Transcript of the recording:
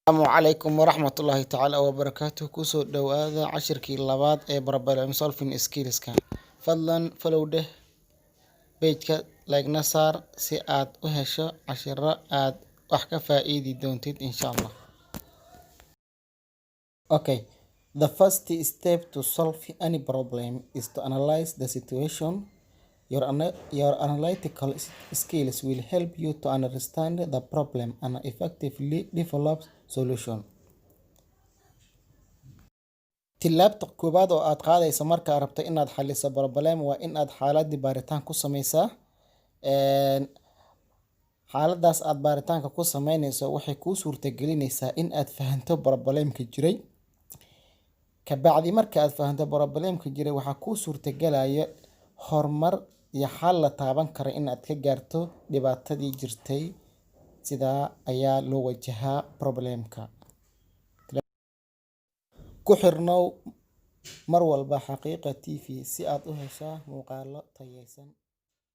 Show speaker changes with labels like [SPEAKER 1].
[SPEAKER 1] Asalaamu calaykum waraxmatullaahi tacaala wabarakaatuh. Kusoo dhowaada cashirkii labaad ee Problem Solving Skills-ka. Fadlan follow dheh page-ka, like-na saar si aad u hesho cashiro aad wax ka faa'iidi doontid, insha Allah. Okay, the first step to solve any problem is to analyze the situation. Your analytical skills will help you to understand the problem and effectively develop solution. Tillaabta koowaad oo aad qaadayso marka aad rabto inaad xalliso problem waa in aad xaaladii baaritaan ku sameysaa. Xaaladaas aad baaritaanka ku sameynayso waxay kuu suurtagelinaysaa in aad fahanto problemka jiray. Kabacdi marka aad fahanto problemka jiray, waxaa kuu suurtagelaya horumar iyo xal la taaban karo in aad ka gaarto dhibaatadii jirtay. Sidaa ayaa loo wajahaa problemka. Ku xirnow mar walba Xaqiiqa TV si aad u hesho muuqaallo tayeysan.